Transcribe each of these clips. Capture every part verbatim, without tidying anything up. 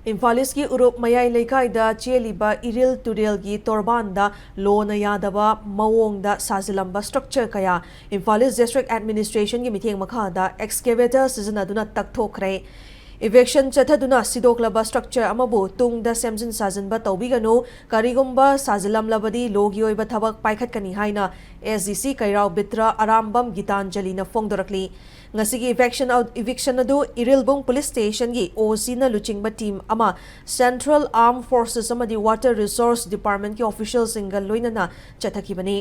ꯏꯝꯐꯥꯜ ꯏꯁꯀꯤ ꯎꯔꯨꯞ ꯃꯌꯥꯏ ꯂꯩꯀꯥꯏꯗ ꯆꯦꯜꯂꯤꯕ ꯏꯔꯤꯜ ꯇꯨꯔꯦꯜꯒꯤ ꯇꯣꯔꯕꯥꯟꯗ ꯂꯣꯅ ꯌꯥꯗꯕ ꯃꯑꯣꯡꯗ ꯁꯥꯖꯤꯜꯂꯝꯕ ꯁ꯭ꯇ꯭ꯔꯛꯆꯔ ꯀꯌꯥ ꯏꯝꯐꯥꯜ ꯏꯁ ꯗꯤꯁꯇ꯭ꯔꯤꯛ ꯑꯦꯗꯃꯤꯅꯤꯁꯇ꯭ꯔꯦꯁꯟꯒꯤ ꯃꯤꯠꯌꯦꯡ ꯃꯈꯥꯗ ꯑꯦꯛꯁꯀꯦꯚꯦꯇꯔ ꯁꯤꯖꯤꯟꯅꯗꯨꯅ ꯇꯛꯊꯣꯛꯈ꯭ꯔꯦ꯫ ꯏꯚꯤꯛꯁꯟ ꯆꯠꯊꯗꯨꯅ ꯁꯤꯗꯣꯛꯂꯕ ꯁ꯭ꯇ꯭ꯔꯛꯆꯔ ꯑꯃꯕꯨ ꯇꯨꯡꯗ ꯁꯦꯝꯖꯤꯟ ꯁꯥꯖꯤꯟꯕ ꯇꯧꯕꯤꯒꯅꯨ, ꯀꯔꯤꯒꯨꯝꯕ ꯁꯥꯖꯤꯜꯂꯝꯂꯕꯗꯤ ꯂꯣꯒꯤ ꯑꯣꯏꯕ ꯊꯕꯛ ꯄꯥꯏꯈꯠꯀꯅꯤ ꯍꯥꯏꯅ ꯑꯦꯁ ꯗꯤ ꯁꯤ ꯀꯩꯔꯥꯎ ꯕꯤꯇ꯭ꯔ ꯑꯔꯥꯝꯕꯝ ꯒꯤꯇꯥꯟꯖꯂꯤꯅ ꯐꯣꯡꯗꯣꯔꯛꯂꯤ꯫ ꯉꯁꯤꯒꯤ ꯏꯚꯤꯛꯁꯟ ꯑꯥꯎꯠ-, ꯏꯚꯤꯛꯁꯟ ꯑꯗꯨ ꯏꯔꯤꯜꯕꯨꯡ ꯄꯨꯂꯤꯁ ꯁ꯭ꯇꯦꯁꯟꯒꯤ ꯑꯣ ꯁꯤꯅ ꯂꯨꯆꯤꯡꯕ ꯇꯤꯝ ꯑꯃ, ꯁꯦꯟꯇ꯭ꯔꯦꯜ ꯑꯥꯔꯝ ꯐꯣꯔꯁꯦꯁ ꯑꯃꯗꯤ ꯋꯥꯇꯔ ꯔꯤꯁꯣꯔꯁ ꯗꯤꯄꯥꯔꯠꯃꯦꯟꯠꯀꯤ ꯑꯣꯐꯤꯁꯤꯌꯦꯜꯁꯤꯡꯒ ꯂꯣꯏꯅꯅ ꯆꯠꯊꯈꯤꯕꯅꯤ꯫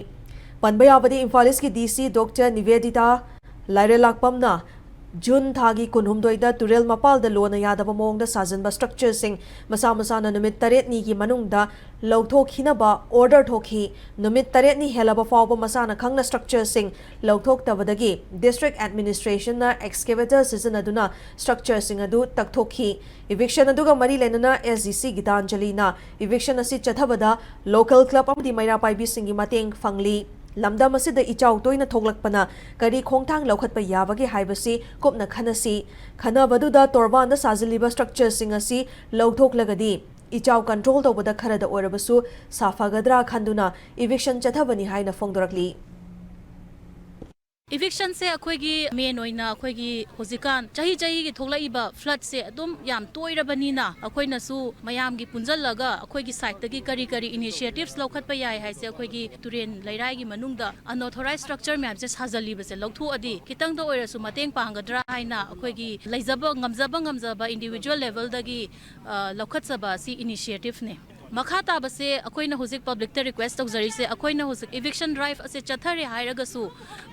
ꯄꯟꯕ ꯌꯥꯕꯗꯤ, ꯏꯝꯐꯥꯜ ꯏꯁꯀꯤ ꯗꯤ ꯁꯤ ꯗꯣꯛꯇꯔ ꯅꯤꯕꯦꯗꯤꯇꯥ ꯂꯥꯏꯔꯦꯂꯥꯛꯄꯝꯅ ꯖꯨꯟ ꯊꯥꯒꯤ ꯀꯨꯟꯍꯨꯝꯗꯣꯏꯗ ꯇꯨꯔꯦꯜ ꯃꯄꯥꯜꯗ ꯂꯣꯅ ꯌꯥꯗꯕ ꯃꯑꯣꯡꯗ ꯁꯥꯖꯤꯟꯕ ꯁ꯭ꯇ꯭ꯔꯛꯆꯔꯁꯤꯡ ꯃꯁꯥ ꯃꯁꯥꯅ ꯅꯨꯃꯤꯠ ꯇꯔꯦꯠꯅꯤꯒꯤ ꯃꯅꯨꯡꯗ ꯂꯧꯊꯣꯛꯈꯤꯅꯕ ꯑꯣꯔꯗꯔ ꯊꯣꯛꯈꯤ꯫ ꯅꯨꯃꯤꯠ ꯇꯔꯦꯠꯅꯤ ꯍꯦꯜꯂꯕ ꯐꯥꯎꯕ ꯃꯁꯥꯅ ꯈꯪꯅ ꯁ꯭ꯇ꯭ꯔꯛꯆꯔꯁꯤꯡ ꯂꯧꯊꯣꯛꯇꯕꯗꯒꯤ ꯗꯤꯁꯇ꯭ꯔꯤꯛ ꯑꯦꯗꯃꯤꯅꯤꯁꯇ꯭ꯔꯦꯁꯟꯅ ꯑꯦꯛꯁꯀꯦꯚꯦꯇꯔ ꯁꯤꯖꯤꯟꯅꯗꯨꯅ ꯁ꯭ꯇ꯭ꯔꯛꯆꯔꯁꯤꯡ ꯑꯗꯨ ꯇꯛꯊꯣꯛꯈꯤ꯫ ꯏꯚꯤꯛꯁꯟ ꯑꯗꯨꯒ ꯃꯔꯤ ꯂꯩꯅꯅ ꯑꯦꯁ ꯗꯤ ꯁꯤ ꯒꯤꯇꯥꯟꯖꯂꯤꯅ ꯏꯚꯤꯛꯁꯟ ꯑꯁꯤ ꯆꯠꯊꯕꯗ ꯂꯣꯀꯦꯜ ꯀ꯭ꯂꯕ ꯑꯃꯗꯤ ꯃꯩꯔꯥ ꯄꯥꯏꯕꯤꯁꯤꯡꯒꯤ ꯃꯇꯦꯡ ꯐꯪꯂꯤ꯫ ꯂꯝꯗꯝ ꯑꯁꯤꯗ ꯏꯆꯥꯎ ꯇꯣꯏꯅ ꯊꯣꯛꯂꯛꯄꯅ ꯀꯔꯤ ꯈꯣꯡꯊꯥꯡ ꯂꯧꯈꯠꯄ ꯌꯥꯕꯒꯦ ꯍꯥꯏꯕꯁꯤ ꯀꯨꯞꯅ ꯈꯟꯅꯁꯤ꯫ ꯈꯟꯅꯕꯗꯨꯗ ꯇꯣꯔꯕꯥꯟꯗ ꯁꯥꯖꯤꯜꯂꯤꯕ ꯁ꯭ꯇ꯭ꯔꯛꯆꯔꯁꯤꯡ ꯑꯁꯤ ꯂꯧꯊꯣꯛꯂꯒꯗꯤ ꯏꯆꯥꯎ ꯀꯟꯇ꯭ꯔꯣꯜ ꯇꯧꯕꯗ ꯈꯔꯗ ꯑꯣꯏꯔꯕꯁꯨ ꯁꯥꯐꯒꯗ꯭ꯔꯥ ꯈꯟꯗꯨꯅ ꯏꯚꯤꯛꯁꯟ ꯆꯠꯊꯕꯅꯤ ꯍꯥꯏꯅ ꯐꯣꯡꯗꯣꯔꯛꯂꯤ꯫ ꯏꯚꯤꯛꯁꯟꯁꯦ ꯑꯩꯈꯣꯏꯒꯤ ꯃꯦꯟ ꯑꯣꯏꯅ ꯑꯩꯈꯣꯏꯒꯤ ꯍꯧꯖꯤꯛꯀꯥꯟ ꯆꯍꯤ ꯆꯍꯤꯒꯤ ꯊꯣꯛꯂꯛꯏꯕ ꯐ꯭ꯂꯠꯁꯦ ꯑꯗꯨꯝ ꯌꯥꯝ ꯇꯣꯏꯔꯕꯅꯤꯅ, ꯑꯩꯈꯣꯏꯅꯁꯨ ꯃꯌꯥꯝꯒꯤ ꯄꯨꯟꯁꯤꯜꯂꯒ ꯑꯩꯈꯣꯏꯒꯤ ꯁꯥꯏꯠꯇꯒꯤ ꯀꯔꯤ ꯀꯔꯤ ꯏꯅꯤꯁꯤꯌꯦꯇꯤꯚꯁ ꯂꯧꯈꯠꯄ ꯌꯥꯏ ꯍꯥꯏꯁꯦ, ꯑꯩꯈꯣꯏꯒꯤ ꯇꯨꯔꯦꯟ ꯂꯩꯔꯥꯏꯒꯤ ꯃꯅꯨꯡꯗ ꯑꯟꯑꯣꯊꯣꯔꯥꯏꯖ ꯁ꯭ꯇ꯭ꯔꯛꯆꯔ ꯃꯌꯥꯝꯁꯦ ꯁꯥꯖꯜꯂꯤꯕꯁꯦ ꯂꯧꯊꯣꯛꯑꯗꯤ ꯈꯤꯇꯪꯗ ꯑꯣꯏꯔꯁꯨ ꯃꯇꯦꯡ ꯄꯥꯡꯒꯗ꯭ꯔꯥ ꯍꯥꯏꯅ ꯑꯩꯈꯣꯏꯒꯤ ꯂꯩꯖꯕ ꯉꯝꯖꯕ ꯉꯝꯖꯕ ꯏꯟꯗꯤꯚꯤꯖꯨꯋꯦꯜ ꯂꯦꯚꯦꯜꯗꯒꯤ, ꯑ, ꯂꯧꯈꯠꯆꯕ ꯑꯁꯤ ꯏꯅꯤꯁꯤꯌꯦꯇꯤꯚꯅꯦ꯫ ꯃꯈꯥ ꯇꯥꯕꯁꯦ ꯑꯩꯈꯣꯏꯅ ꯍꯧꯖꯤꯛ ꯄꯕ꯭ꯂꯤꯛꯇ ꯔꯤꯀ꯭ꯋꯦꯁ ꯇꯧꯖꯔꯤꯁꯦ, ꯑꯩꯈꯣꯏꯅ ꯍꯧꯖꯤꯛ ꯏꯚꯤꯛꯁꯟ ꯗ꯭ꯔꯥꯏꯚ ꯑꯁꯦ ꯆꯠꯊꯔꯦ ꯍꯥꯏꯔꯒꯁꯨ,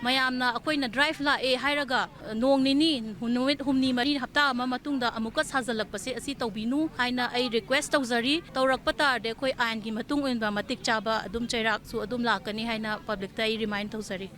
ꯃꯌꯥꯝꯅ ꯑꯩꯈꯣꯏꯅ ꯗ꯭ꯔꯥꯏꯚ ꯂꯥꯛꯑꯦ ꯍꯥꯏꯔꯒ, ꯑ, ꯅꯣꯡ ꯅꯤꯅꯤ, ꯅꯨꯃꯤꯠ ꯍꯨꯝꯅꯤ ꯃꯔꯤ, ꯍꯞꯇꯥ ꯑꯃ ꯃꯇꯨꯡꯗ ꯑꯃꯨꯛꯀ ꯁꯥꯖꯜꯂꯛꯄꯁꯦ ꯑꯁꯤ ꯇꯧꯕꯤꯅꯨ ꯍꯥꯏꯅ ꯑꯩ ꯔꯤꯀ꯭ꯋꯦꯁ ꯇꯧꯖꯔꯤ꯫ ꯇꯧꯔꯛꯄ ꯇꯥꯔꯗꯤ ꯑꯩꯈꯣꯏ ꯑꯥꯏꯟꯒꯤ ꯃꯇꯨꯡ ꯏꯟꯕ ꯃꯇꯤꯛ ꯆꯥꯕ ꯑꯗꯨꯝ ꯆꯩꯔꯥꯛꯁꯨ ꯑꯗꯨꯝ ꯂꯥꯛꯀꯅꯤ ꯍꯥꯏꯅ ꯄꯕ꯭ꯂꯤꯛꯇ ꯑꯩ ꯔꯤꯃꯥꯏꯟ ꯇꯧꯖꯔꯤ꯫